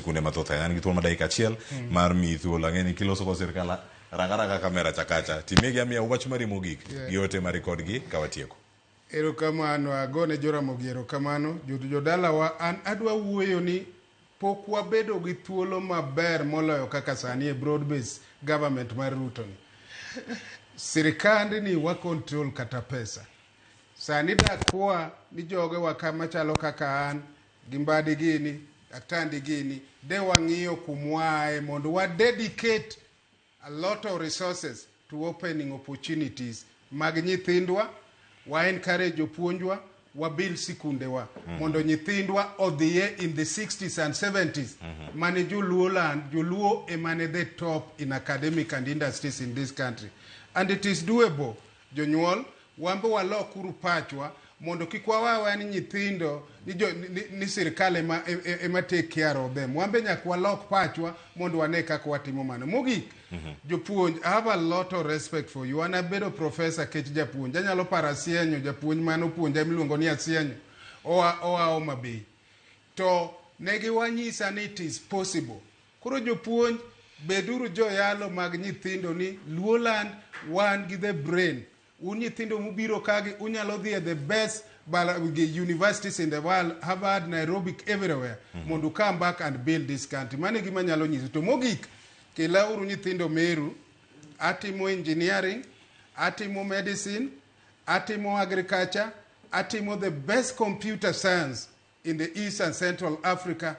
skunde mathoth ahinya. An gi thuolo ma dakika achiel mar miyi thuolo. Ang'e ni kiloso kod sirkal ranga ranga kamera cha kacha. Timigi amiya wach mari mogik gi ote mari kodgi ka watieko. Erokamano, agone Joramogi erokamano. Jodalawa, an adwa wuoyo ni pok wabedo gi thuolo maber moloyo kaka sani e broad based government mar Ruto ni. Sirikand ni wa control kata pesa. Sani dakwa ni jogewa ka machalo kaka an gi Mbadi gini, Aktandi gini, de wang'iyo kumwaaye mondo wa dedicate a lot of resources to opening opportunities mag nyithindwa, wa encourage jopuonjwa, wa build sikundewa mondo nyithindwa odhiye in the 60s and 70s mane joluo land, joluo emane the top in academic and industries in this country, and it is doable. Jonyuol wambe walokuru pachwa mondo kik wawawa ni nyithindo ni, jo, ni, ni sirikal ema, ema take care of them. Wambe nyaka walok pachwa mondo wane kaka watimo mano. Mogik, jopuonj, I have a lot of respect for you. An abedo professor kech japuonj. Anyalo paro Asienyo, japuonj mane opuonja miluongo ni Asienyo, oa Homa Bay, to ne giwanyisa ni it is possible. Koro jopuonj, beduru joyalo mag nyithindo ni Luoland wan gi the brain. Un nyithindo mubiro kagi unyalo dhi e the best gi universities in the world, Harvard, Nairobi, everywhere, mondo come back and build this country. Mano e gima anyalo nyiso. To mogik, kelauru nyithindo Meru. Atimo engineering, atimo medicine, atimo agriculture, atimo the best computer science in the East and Central Africa.